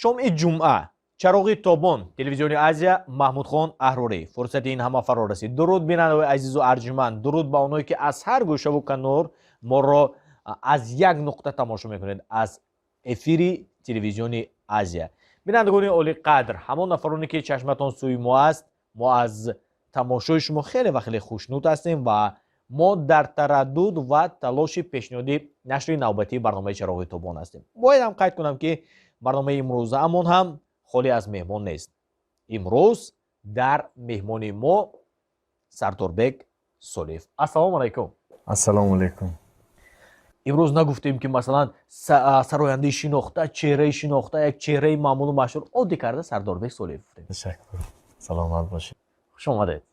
Шоми ҷумъа, Чароғи тобон, Телевизиони Азия, Маҳмудхон Аҳрорӣ. Фурсати ин ҳама фаро расид. Дуруд, бинандаҳои азизу арҷуманд, дуруд ба онҳое, ки аз ҳар гӯшаву канор моро аз як нуқта тамошо мекунед, аз эфири Телевизиони Азия. Бинандагони олиқадр, ҳамон нафароне, ки чашматон сӯи мо аст, мо аз тамошои шумо хеле ва хеле хушнуд ҳастем ва мо дар тараддуд ва талоши пешниҳоди нашри навбатии барномаи Чароғи тобон ҳастем. Бояд ҳам қайд кунам, ки барномаи имрӯзаамон ҳам холӣ аз меҳмон нест. Имрӯз дар меҳмони мо Сардорбек Солиев. Ассалому алайкум. Ассалому алайкум. Имрӯз нагуфтем, ки масалан сарояндаи шинохта, чеҳраи шинохта, як чеҳраи маъмулу машҳур, оддӣ карда Сардорбек Солиев гуфтем. Ташаккур, саломат бошед. Хуш омадед.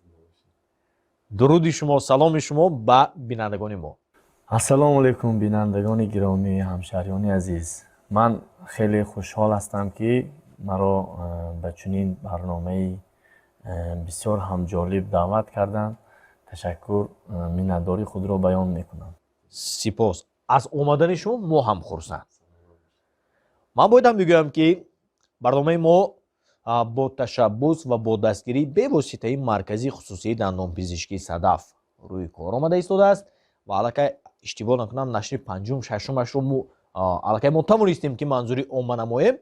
Дуруди шумо, саломи шумо ба бинандагони мо. Ассалому алайкум, бинандагони гиромӣ, ҳамшаҳриёни азиз. Ман хеле хушҳол ҳастам, ки маро ба чунин барномаи бисёр ҳам ҷолиб даъват карданд. Ташаккур, миннатдории худро баён мекунам. Сипос. Аз омадани шумо мо ҳам хурсанд. Ман боядам бигӯям, ки барномаи мо бо ташаббус ва бо дастгирии бевоситаи Маркази хусусии дандонпизишкии «Садаф» рӯи кор омада истодааст ва аллакай, иштибоҳ накунам, нашри панҷум, шашумашро аллакай мо тавонистем, ки манзури омма намоем.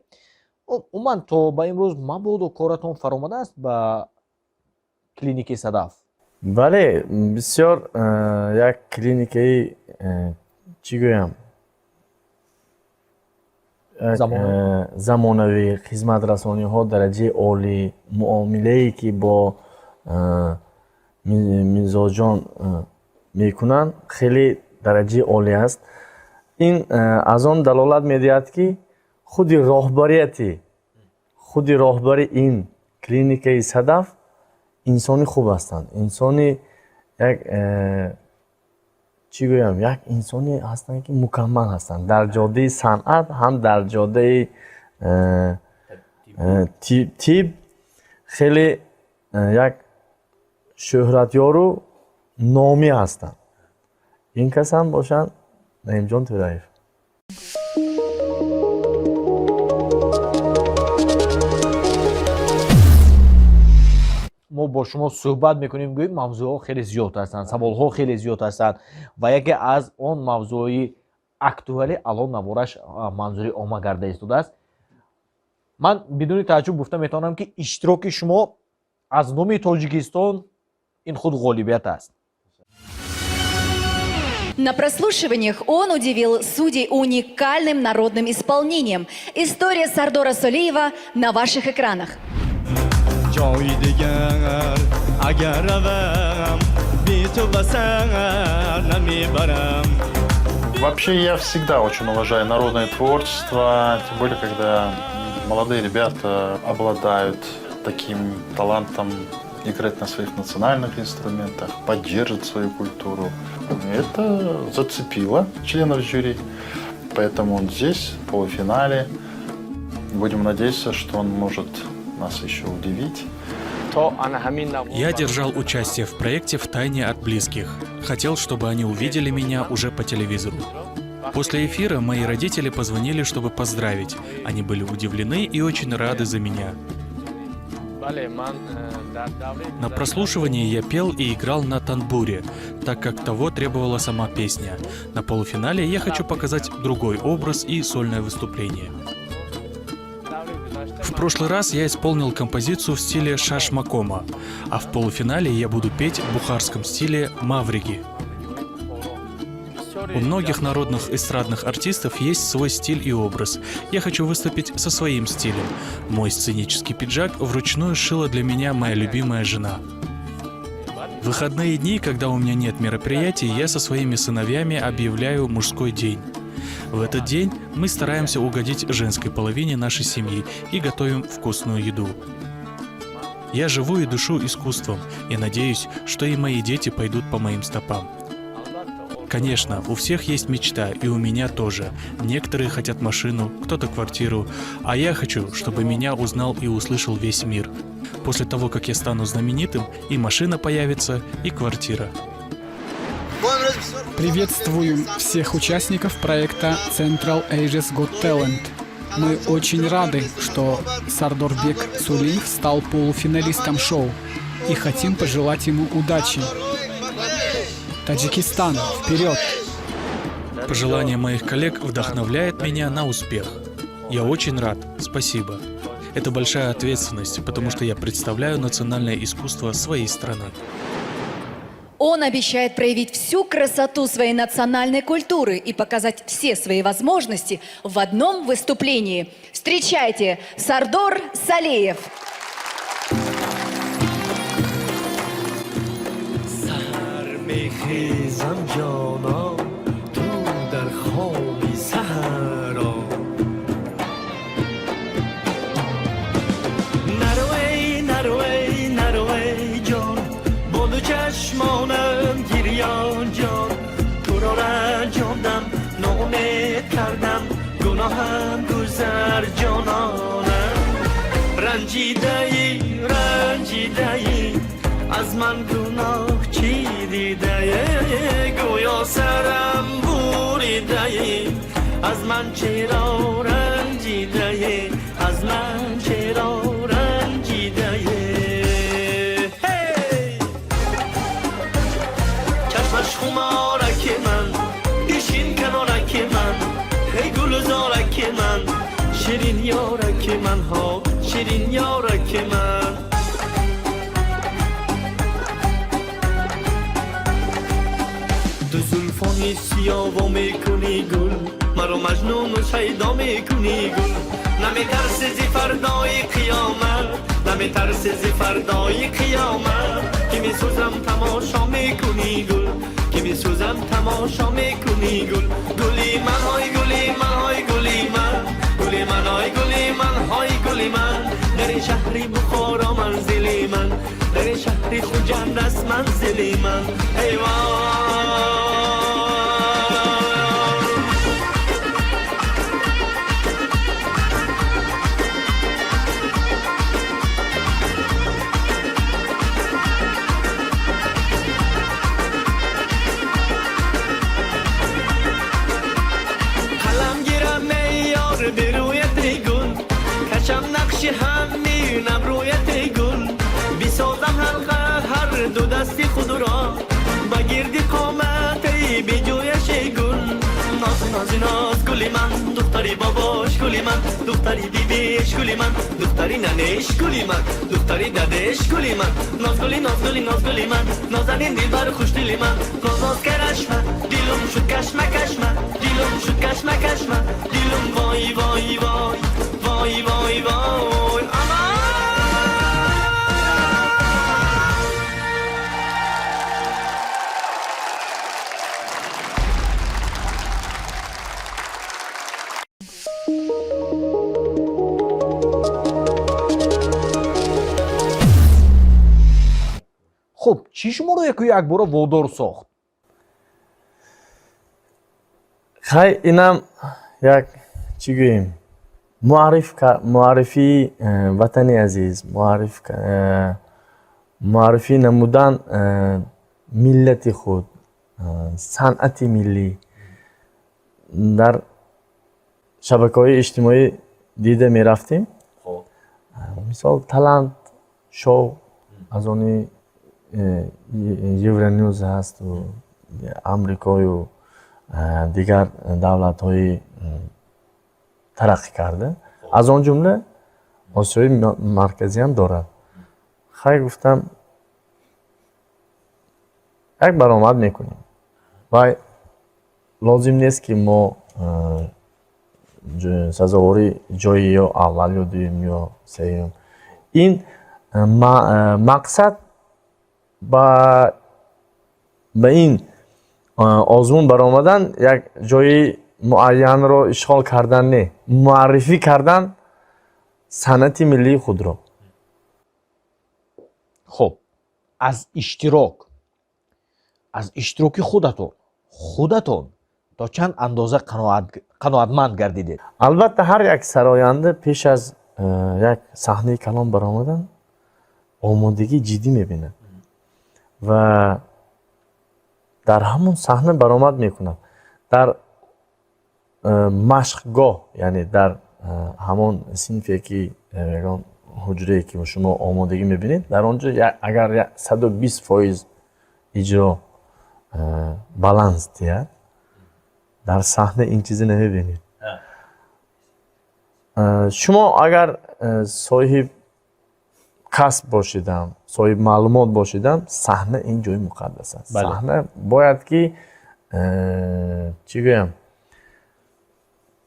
Умуман, то ба имрӯз мабодо коратон фаромадааст ба клиникаи «Садаф»? Бале, бисёр як клиникаи, чӣ гӯям, замонавӣ, хизматрасониҳо дараҷаи олӣ, муомилае, ки бо мизоҷон мекунанд, хеле дараҷаи олӣ аст. Ин аз он далолат медиҳад, ки худи роҳбари ин клиникаи «Садаф» инсони хуб ҳастанд, инсони як, чӣ гӯям, як инсоне ҳастанд, ки мукаммал ҳастанд дар ҷодаи санъат, ҳам дар ҷодаи тиб. Хеле як шӯҳратёру номӣ ҳастанд. Ин кас ҳам бошанд Наимҷон Тӯраев. Мо бо шумо суҳбат мекунем, гӯем, мавзӯъҳо хеле зиёд ҳастанд, саволҳо хеле зиёд ҳастанд ва яке аз он мавзӯъҳои актуалӣ алон навораш манзури омма гарда истодааст. Ман бидуни тааҷҷуб гуфта метавонам, ки иштироки шумо аз номи Тоҷикистон ин худ ғолибият аст. На прослушиваниях он удивил судей уникальным народным исполнением. История Сардора Солиева на ваших экранах. Ҷои дигар агар равам, бе ту ба сар намебарам. Вообще я всегда очень уважаю народное творчество, тем более когда молодые ребята обладают таким талантом играть на своих национальных инструментах, поддерживать свою культуру. Это зацепило членов жюри, поэтому он здесь, в полуфинале. Будем надеяться, что он может нас еще удивить. Я держал участие в проекте в тайне от близких. Хотел, чтобы они увидели меня уже по телевизору. После эфира мои родители позвонили, чтобы поздравить. Они были удивлены и очень рады за меня. На прослушивании я пел и играл на танбуре, так как того требовала сама песня. На полуфинале я хочу показать другой образ и сольное выступление. В прошлый раз я исполнил композицию в стиле шашмакома, а в полуфинале я буду петь в бухарском стиле мавриги. У многих народных эстрадных артистов есть свой стиль и образ. Я хочу выступить со своим стилем. Мой сценический пиджак вручную шила для меня моя любимая жена. В выходные дни, когда у меня нет мероприятий, я со своими сыновьями объявляю мужской день. В этот день мы стараемся угодить женской половине нашей семьи и готовим вкусную еду. Я живу и дышу искусством и надеюсь, что и мои дети пойдут по моим стопам. Конечно, у всех есть мечта, и у меня тоже. Некоторые хотят машину, кто-то квартиру, а я хочу, чтобы меня узнал и услышал весь мир. После того, как я стану знаменитым, и машина появится, и квартира. Приветствую всех участников проекта Central Asia's Got Talent. Мы очень рады, что Сардорбек Солиев стал полуфиналистом шоу, и хотим пожелать ему удачи. Таджикистан, вперед! Пожелание моих коллег вдохновляет меня на успех. Я очень рад. Спасибо. Это большая ответственность, потому что я представляю национальное искусство своей страны. Он обещает проявить всю красоту своей национальной культуры и показать все свои возможности в одном выступлении. Встречайте, Сардор Салеев. Саҳар мехезам, ҷонон, ту дар хоби саҳаро. Наро, эй, наро, эй, наро, эй, ҷон, бо ду чашмонам гирён, ҷон. Туро ранҷондам, ноумед кардам, гуноҳам гузар, ҷононам. Ранҷидаӣ, ранҷидаӣ, аз ман гуноҳ чӣ дидаӣ? Гӯё сарам буридаӣ. Аз ман чаро ранҷидаӣ? Аз ман чаро ранҷидаӣ? Ҳей! Чашмаш хумораки ман, бишин канораки ман, ҳей, гулзораки ман, ширин ёраки ман, ҳо, ширин ёраки ман. Ту зулфони сиёво мекунӣ, гул, маро маҷнуну шайдо мекунӣ, гул. Наметарси зи фардои қиёмат, наметарси зи фардои қиёмат, ки месӯзам, тамошо мекунӣ, гул, ки месӯзам, тамошо мекунӣ, гул. Гули ман, ҳой, гули ман, ҳой, гули ман, гули ман, ҳой, гули ман, ҳой, гули ман. Дар ин шаҳри Бухоро манзили ман, дар ин шаҳри Хуҷанд аст манзили ман. Эй вой! Қалам гирам, эй ёр, берӯяти гул, кашам нақши ҳамин абрӯяти гул, бисозам ҳалқа ҳар ду дасти худро ба гирди қомати беҷӯяши гул. Ноз, нози, ноз, гули ман, духтари бобош, гули ман, духтари бибиш, гули ман, духтари нанеш, гули ман, духтари дадеш, гули ман. Ноз, гули, ноз, гули, ноз, гули ман, нозанин, дилбар, хушдили ман. Ноз, ноз, карашма, дилум шуд кашма кашма, дилум шуд кашма кашма, дилум вой, вой, вой, вой, вой, вой, аман. Хуб, чӣ шуморо яку якбора водор сохт? Хай, инам як, чӣ гӯем, муаррифии ватани азиз, муаррифӣ намудан миллати худ, санъати миллӣ. Дар шабакаҳои иҷтимоӣ дида мерафтем, мисол, талант шоу аз они Евронюз ҳасту Амрикою дигар давлатҳои тараққӣ карда, аз он ҷумла Осиёи Марказиам дорад. Хай, гуфтам, як баромад мекунем. Вай лозим нест, ки мо сазовори ҷои ё аввал, ё дуюм, ё сеюм. Ин мақсад ба ин озмун баромадан, як ҷои муайянро ишғол кардан не, муаррифӣ кардан санъати миллии худро. Хуб, аз иштироки худатон то чанд андоза қаноатманд гардидед? Албатта, ҳар як сароянда пеш аз як саҳнаи калон баромадан омодагии ҷиддӣ мебинад ва дар ҳамон саҳна баромад мекунад. Дар машқгоҳ, яъне дар Ҳамон синфе ки ягон ҳуҷрае ки шумо омодагӣ мебинед, дар он ҷо агар 120% иҷро баланс диҳад, дар саҳна ин чизе намебинед. Шумо агар соҳиб касб бошидам, соҳиб маълумот бошидам, саҳна ин ҷои муқаддас аст. Саҳна бояд ки, чӣ гӯям,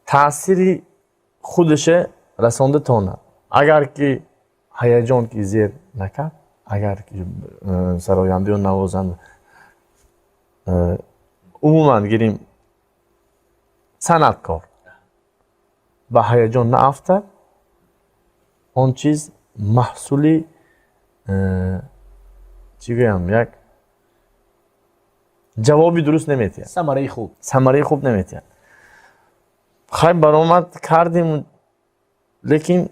таъсири худаша расонда тонад. Агар ки ҳаяҷон ки зер накард, агар ки сароянда ё навозанда, умуман гирим, санъаткор ба ҳаяҷон наафтад, он чиз маҳсули, чӣ гӯям, як ҷавоби дуруст наметиҳад. Самараи хуб. Самараи хуб наметиҳад. Хай, баромад кардем, лекин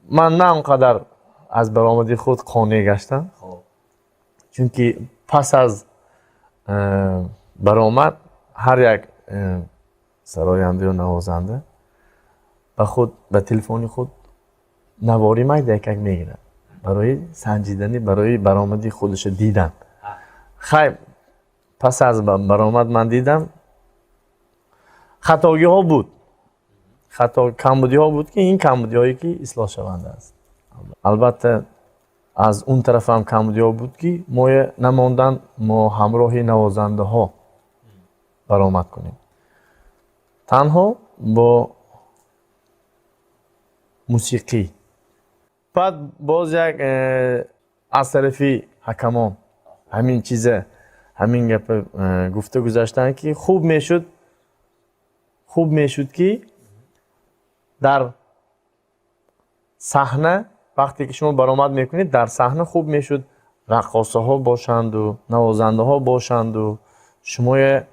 ман на он қадар аз баромади худ қонеъ гаштам, чунки пас аз баромад ҳар як сароянда ё навозанда ба худ, ба телефони худ навори майда якак мегирад барои санҷидани, барои баромади худаша дидан. Хай, пас аз баромад ман дидам, хатогиҳо буд, хато, камбудиҳо буд, ки ин камбудиҳое ки ислоҳшаванда аст. Албатта, аз он тарафам камбудиҳо буд, ки моя намондан мо ҳамроҳи навозандаҳо баромад кунем, танҳо бо мусиқӣ. Баъд боз як аз тарафи ҳакамон ҳамин чиза, ҳамин гапа гуфта гузаштанд, ки хуб мешуд, ки дар саҳна, вақте ки шумо баромад мекунед, дар саҳна хуб мешуд раққосаҳо бошанду навозандаҳо бошанду шумоя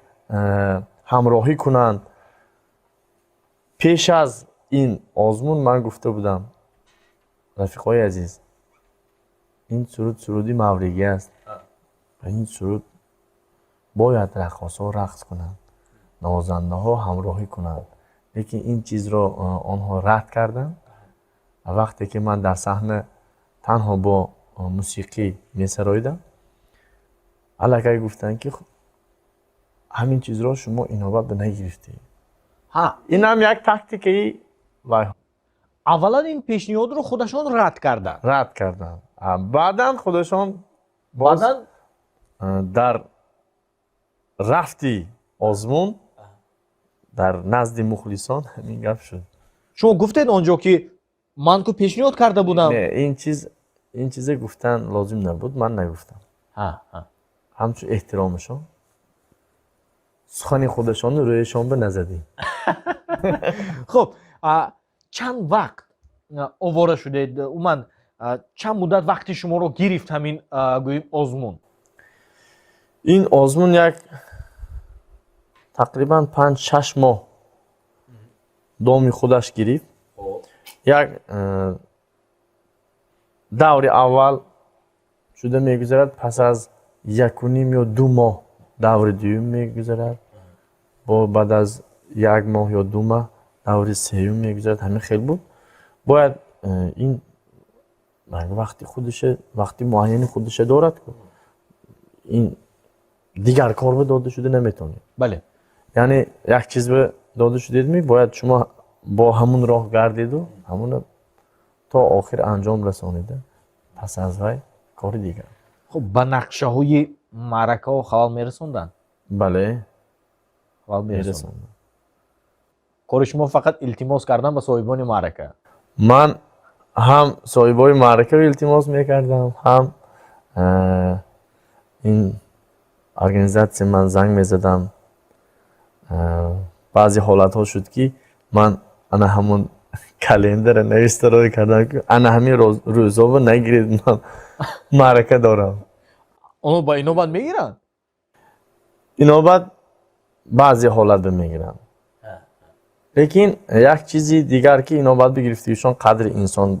ҳамроҳӣ кунанд. Пеш аз ин озмун ман гуфта будам: рафиқои азиз, ин суруд суруди мавригӣ аст ва ин суруд бояд раққосҳо рақс кунанд, навозандаҳо ҳамроҳӣ кунанд. Лекин ин чизро онҳо рад карданд ва вақте ки ман дар саҳна танҳо бо мусиқӣ месароидам, аллакай гуфтанд, ки ҳамин чизро шумо инобат ба нагирифтед. Инам як тактикаи вай. Аввалан ин пешниҳодро худашон рад карданд. Рад карданд, баъдан худашон боз баъдан дар рафти озмун дар назди мухлисон ҳамин гап шуд. Шумо гуфтед он ҷо, ки ман ку пешниҳод карда будам? Не, ин чизе гуфтан лозим набуд, ман нагуфтам. Ҳамчун эҳтиромашон сухани худашонро рӯяшон ба назадем. Хуб, чанд вақт овора шудед? Умуман, чанд муддат вақти шуморо гирифт ҳамин, гӯем, озмун? Ин озмун як тақрибан 5-6 моҳ доми худаш гирифт. Як даври аввал шуда мегузарад, пас аз 1.5 ё 2 моҳ даври дуюм мегузарад, бо баъд аз як моҳ ё 2 моҳ даври сеюм мегузарад. Ҳамин хел буд. Бояд ин вақти худаше, вақти муайяни худаша дорад. Ин дигар кор ба дода шуда наметавонед. Яъне як чиз ба дода шудедми, бояд шумо бо ҳамун роҳ гардиду ҳамуна то охир анҷом расонида, пас аз вай кори дигар. Хуб, ба нақшаҳои маъракаҳо халал мерасонданд? Бале. Халал мерасонданд. Мерасонданд. Кори шумо фақат илтимос кардан ба соҳибони маърака? Ман ҳам соҳибои маъракаро илтимос мекардам, ҳам ин организатсия ман занг мезадам. Баъзе ҳолатҳо шуд, ки ман ана ҳамон календара нависта рой кардам, ки ана ҳамин рӯзҳоро нагиред, ман маърака дорам. Онҳо ба инобат мегиранд? Инобат баъзе ҳолат ба мегиранд, лекин як чизи дигар, ки инобат бигирифтагишон, қадри инсон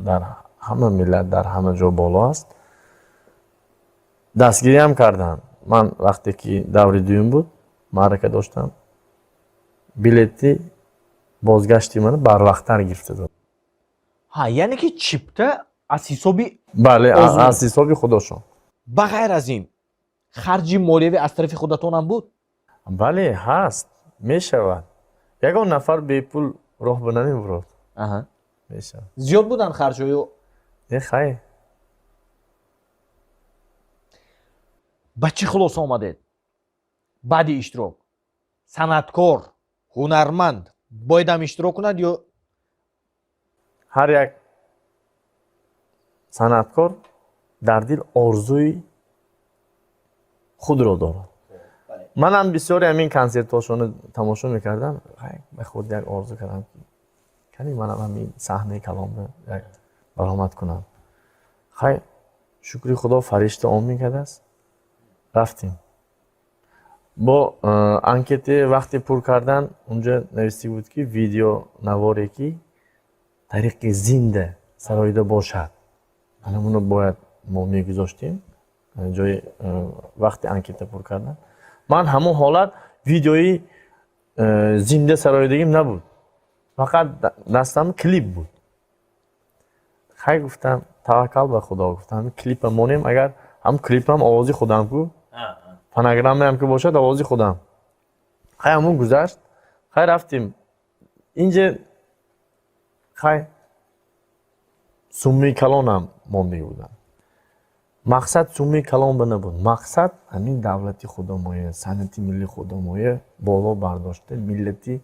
дар ҳама миллат, дар ҳама ҷо боло аст. Дастгириам карданд. Ман вақте ки даври дуюм буд, маърака доштам, билети Бозгашти мана барвақттар гирифта дод. Ҳа, яъне ки чипта аз ҳисоби Бале, озмун. Аз ҳисоби худошон. Ба ғайр аз ин, харҷи молиявӣ аз тарафи худатонам буд? Бале, ҳаст, мешавад. Ягон нафар бепул роҳ ба намебурад. Мешавад. Зиёд буданд харҷҳою? Не, хай. Ба чӣ хулоса омадед баъди иштирок? Санъаткор, ҳунарманд боядам иштирок кунад ё? Ҳар як санъаткор дар дил орзуи худро дорад. Манам бисёре ҳамин консертҳошонро тамошо мекардам. Ба худ як орзу кардам, ки кани манам ҳамин саҳнаи калонро як баромад кунам. Хай, шукри Худо, фаришта омин кардааст, рафтем. Бо анкете вақте пур кардан, унҷа навистӣ буд, ки видео наворе, ки тариқи зинда сароида бошад, ана бояд мо мегузоштем ҷои вақти анкета пур кардан. Ман ҳамон ҳолат видеои зинда сароидагим набуд, фақат дастам клип буд. Хай, гуфтам, таваккал ба Худо, гуфтам, клипа монем, агар ҳам клипам овози худам ку, фонограммаам ки бошад, овози худам. Хай, ҳамон гузашт. Хай, рафтем инҷа. Хай, суммаи калонам мондагӣ будам. Мақсад суммаи калон ба набуд, мақсад ҳамин давлати худомоя, санъати милли худомоя боло бардошта, миллати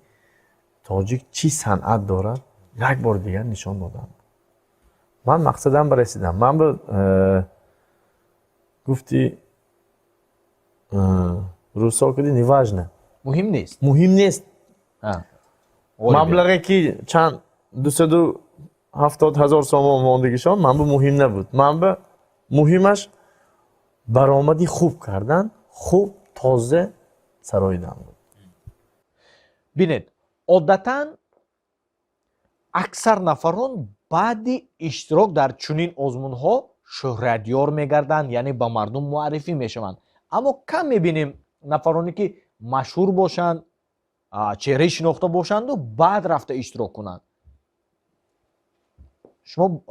тоҷик чӣ санъат дорад, як бори дигар нишон додам. Ман мақсадам ба расидам. Ман ба гуфти русо куди, неважно. Муҳим нест. Муҳим нест маблағе, ки чанд 270 000 сомон мондагишон, ман ба муҳим набуд. Ман ба муҳимаш баромади хуб кардан, хуб тоза сароидан буд. Бинед, одатан аксар нафарон баъди иштирок дар чунин озмунҳо шӯҳратёр мегарданд, яъне ба мардум муаррифӣ мешаванд. Аммо кам мебинем нафароне, ки машҳур бошанд, чеҳраи шинохта бошанду баъд рафта иштирок кунанд. Шумо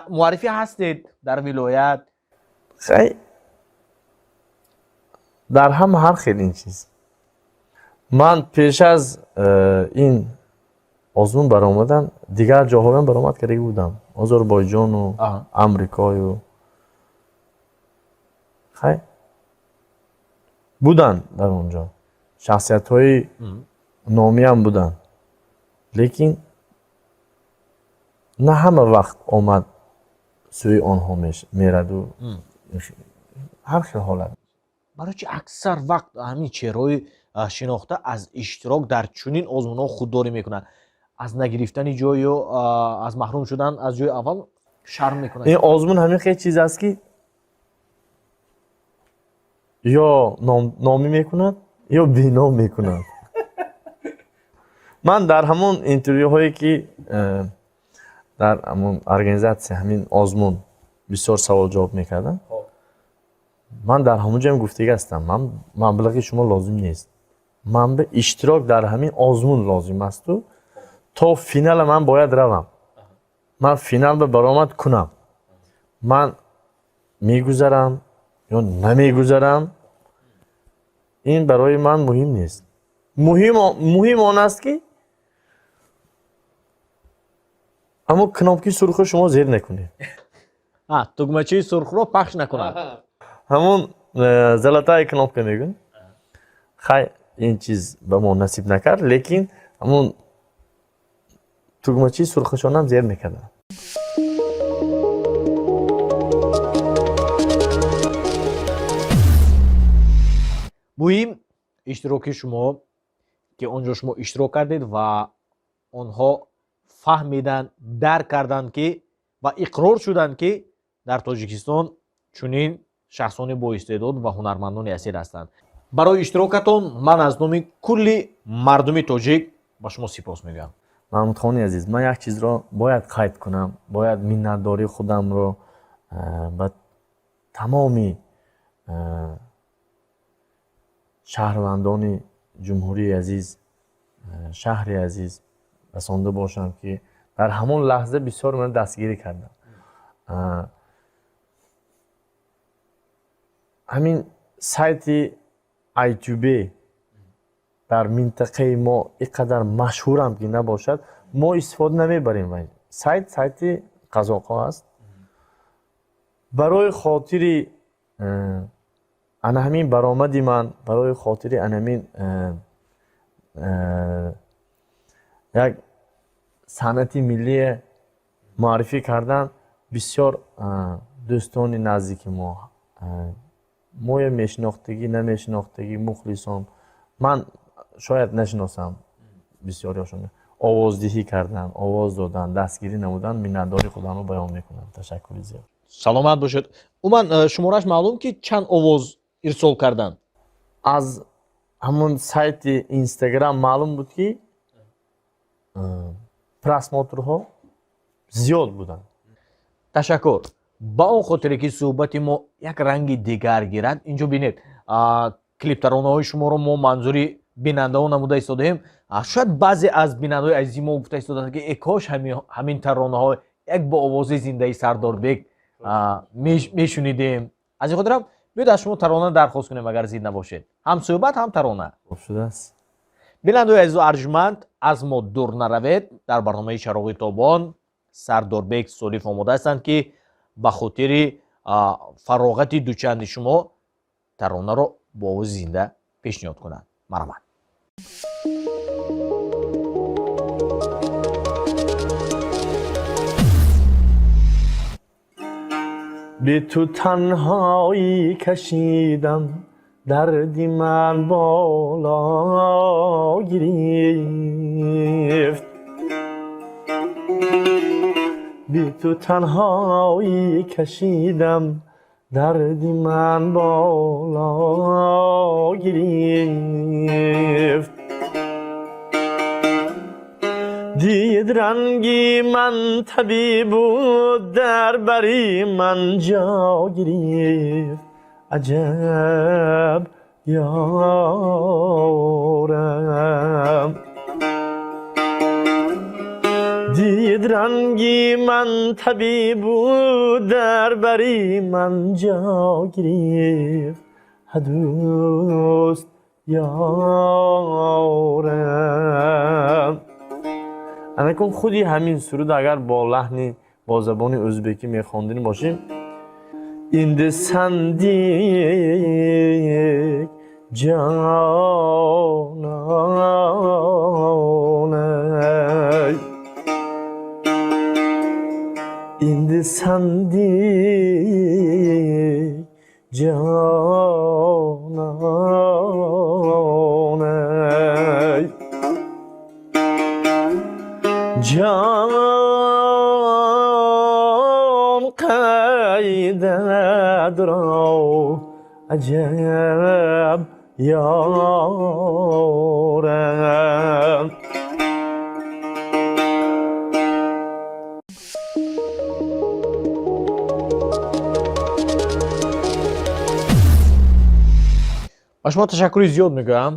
муаррифӣ ҳастед дар вилоят. Хай, дар ҳама ҳар хел ин чиз. Ман пеш аз ин озмун баромадан дигар ҷоҳоям баромад кардаги будам, Озарбойҷону Амрикою. Хай, буданд дар он ҷо шахсиятҳои номиам буданд, лекин на ҳама вақт омад сӯи онҳо мераду ҳар хел ҳолат. Барои чи аксар вақт ҳамин чеҳраҳои шинохта аз иштирок дар чунин озмунҳо худдорӣ мекунанд? Аз нагирифтани ҷой ё аз маҳрум шудан аз ҷои аввал шарм мекунанд? Ин озмун ҳамин хел чиз аст, ки ё номӣ мекунад, ё беном мекунад. Ман дар ҳамон интервюҳое, ки дар ҳамон организатсия ҳамин озмун бисёр савол ҷавоб мекардам, ман дар ҳамон ҷоям гуфтага ҳастам: ман маблағи шумо лозим нест, ман ба иштирок дар ҳамин озмун лозим асту то финала ман бояд равам, ман финал ба баромад кунам. Ман мегузарам ё намегузарам, ин барои ман муҳим нест. Муҳим он аст, ки аммо кнопкаи сурхро шумо зер накунед. Тугмачаи сурхро пахш накунад. Ҳамон золотая кнопка мегӯн. Хай, ин чиз ба мо насиб накард, лекин ҳамон тугмачаи сурхашонам зер мекардам. Муҳим иштироки шумо, ки он ҷо шумо иштирок кардед ва онҳо фаҳмиданд, дарк карданд, ки ва иқрор шуданд, ки дар Тоҷикистон чунин шахсони боистеъдод ва ҳунармандони асил ҳастанд. Барои иштирокатон ман аз номи кулли мардуми тоҷик ба шумо сипос мегӯям. Маҳмудхони азиз, ман як чизро бояд қайд кунам, бояд миннатдории худамро ба тамоми шаҳрвандони ҷумҳурии азиз. Шаҳри азиз расонда бошам, ки дар ҳамон лаҳза бисёр ман дастгирӣ кардам. Ҳамин сайти Айтюбе дар минтақаи мо ин қадар машҳурам ки набошад, мо истифода намебарем. Вай сайт сайти қазоқҳо аст. Барои хотири ана ҳамин баромади ман, барои хотири ана ҳамин як санъати миллие муаррифӣ кардан, бисёр дӯстони наздики мо, моя мешинохтагӣ, намешинохтагӣ, мухлисон, ман шояд нашиносам бисёриҳошон, овоздиҳӣ кардан, овоз додан, дастгирӣ намудан, миннатдори худамро баён мекунам. Ташаккури зиёд. Саломат бошед. Умуман, шумораш маълум, ки чанд овоз ирсол карданд? Аз ҳамон сайти Инстаграм маълум буд, ки просмотрҳо зиёд буданд. Ташаккур. Ба он хотире ки суҳбати мо як ранги дигар гирад, инҷо бинед, клиптаронаҳои шуморо мо манзури бинандаҳо намуда истодаем. Шояд баъзе аз бинандаҳои азизи мо гуфта истодаанд, ки э кош ҳамин таронаҳо як бо овози зиндаи Сардорбек мешунидем. Аз ин хотирам биёед, аз шумо тарона дархост кунем, агар зид набошед, ҳам суҳбат, ҳам тарона. Хуб шудааст. Бинандаҳои азизу арҷманд, аз мо дур наравед. Дар барномаи Чароғи тобон Сардорбек Солиев омода ҳастанд, ки ба хотири фароғати дучанди шумо таронаро бо овози зинда пешниҳод кунанд. Марҳамат. Бе ту танҳоӣ кашидам, дарди ман боло гирифт. Бе ту танҳоӣ кашидам, дарди ман боло гирифт. Дид ранги ман табибу дар бари ман ҷо гирифт. Аҷаб ёрам, дид ранги ман табибу дар бари ман ҷо гирифт. Ҳадӯст ёрам. Анакун худи ҳамин суруд агар бо лаҳни бо забони ӯзбекӣ мехондин бошем: инди сандик ҷонай, инди сандик ҷонай, ҷон qaydadir, аҷаб ёрам. Ба шумо ташаккури зиёд мегӯям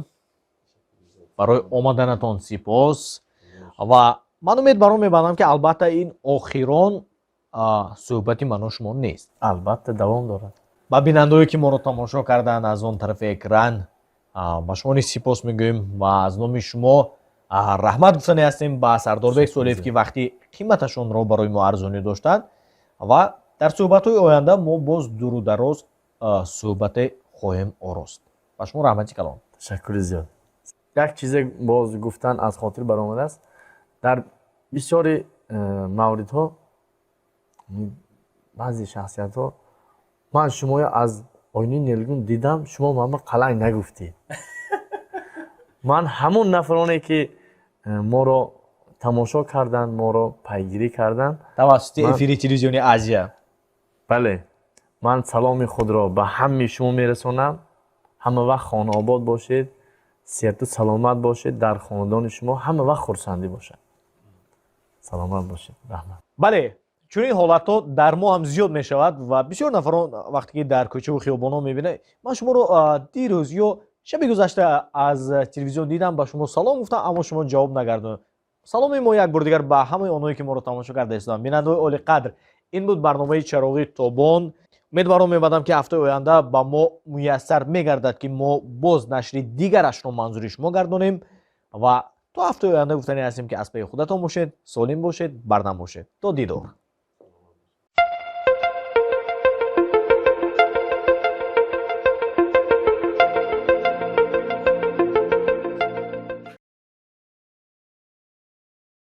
барои омаданатон, сипос. Ва ман умед бар он мебандам, ки албатта ин охирон суҳбати ману шумо нест. Албатта, давом дорад. Ба бинандаое ки моро тамошо карданд аз он тарафи экран, ба шумо низ сипос мегӯем ва аз номи шумо раҳмат гуфтане ҳастем ба Сардорбек Солиев, ки вақти қиматашонро барои мо арзонӣ доштанд. Ва дар суҳбатҳои оянда мо боз дуру дароз суҳбате хоҳем орост. Ба шумо раҳмати калон. Ташаккури зиёд. Як чизе боз гуфтан аз хотир баромадааст. Дар бисёри мавридҳо баъзе шахсиятҳо: «Ман шуморо аз оинаи нилгун дидам, шумо ман ба қаланг нагуфтед». Ман ҳамон нафароне ки моро тамошо карданд, моро пайгирӣ карданд тавассути эфири телевизиони Азия. Бале, ман саломи худро ба ҳамаи шумо мерасонам. Ҳама вақт хонаобод бошед, сиҳату саломат бошед, дар хонадони шумо ҳама вақт хурсандӣ бошад. Саломат бошед, раҳмат. Бале, чунин ҳолатҳо дар мо ҳам зиёд мешавад ва бисёр нафарон вақте ки дар кӯчаву хиёбонҳо мебинад, ман шуморо дирӯз ё Шаби гузашта аз телевизион дидам, ба шумо салом гуфтам, аммо шумо ҷавоб нагардонед. Саломи мо як бор дигар ба ҳамаи онҳое, ки моро тамошо карда истоданд. Бинандаҳои олиқадр, ин буд барномаи «Чароғи тобон». Умедворон мебандам, ки ҳафтаи оянда ба мо муяссар мегардад, ки мо боз нашри дигарашро манзури шумо гардонем. Ва то ҳафтаи оянда гуфтанӣ ҳастем, ки аз пайи худатон бошед, солим бошед, бардам бошед. То дидор.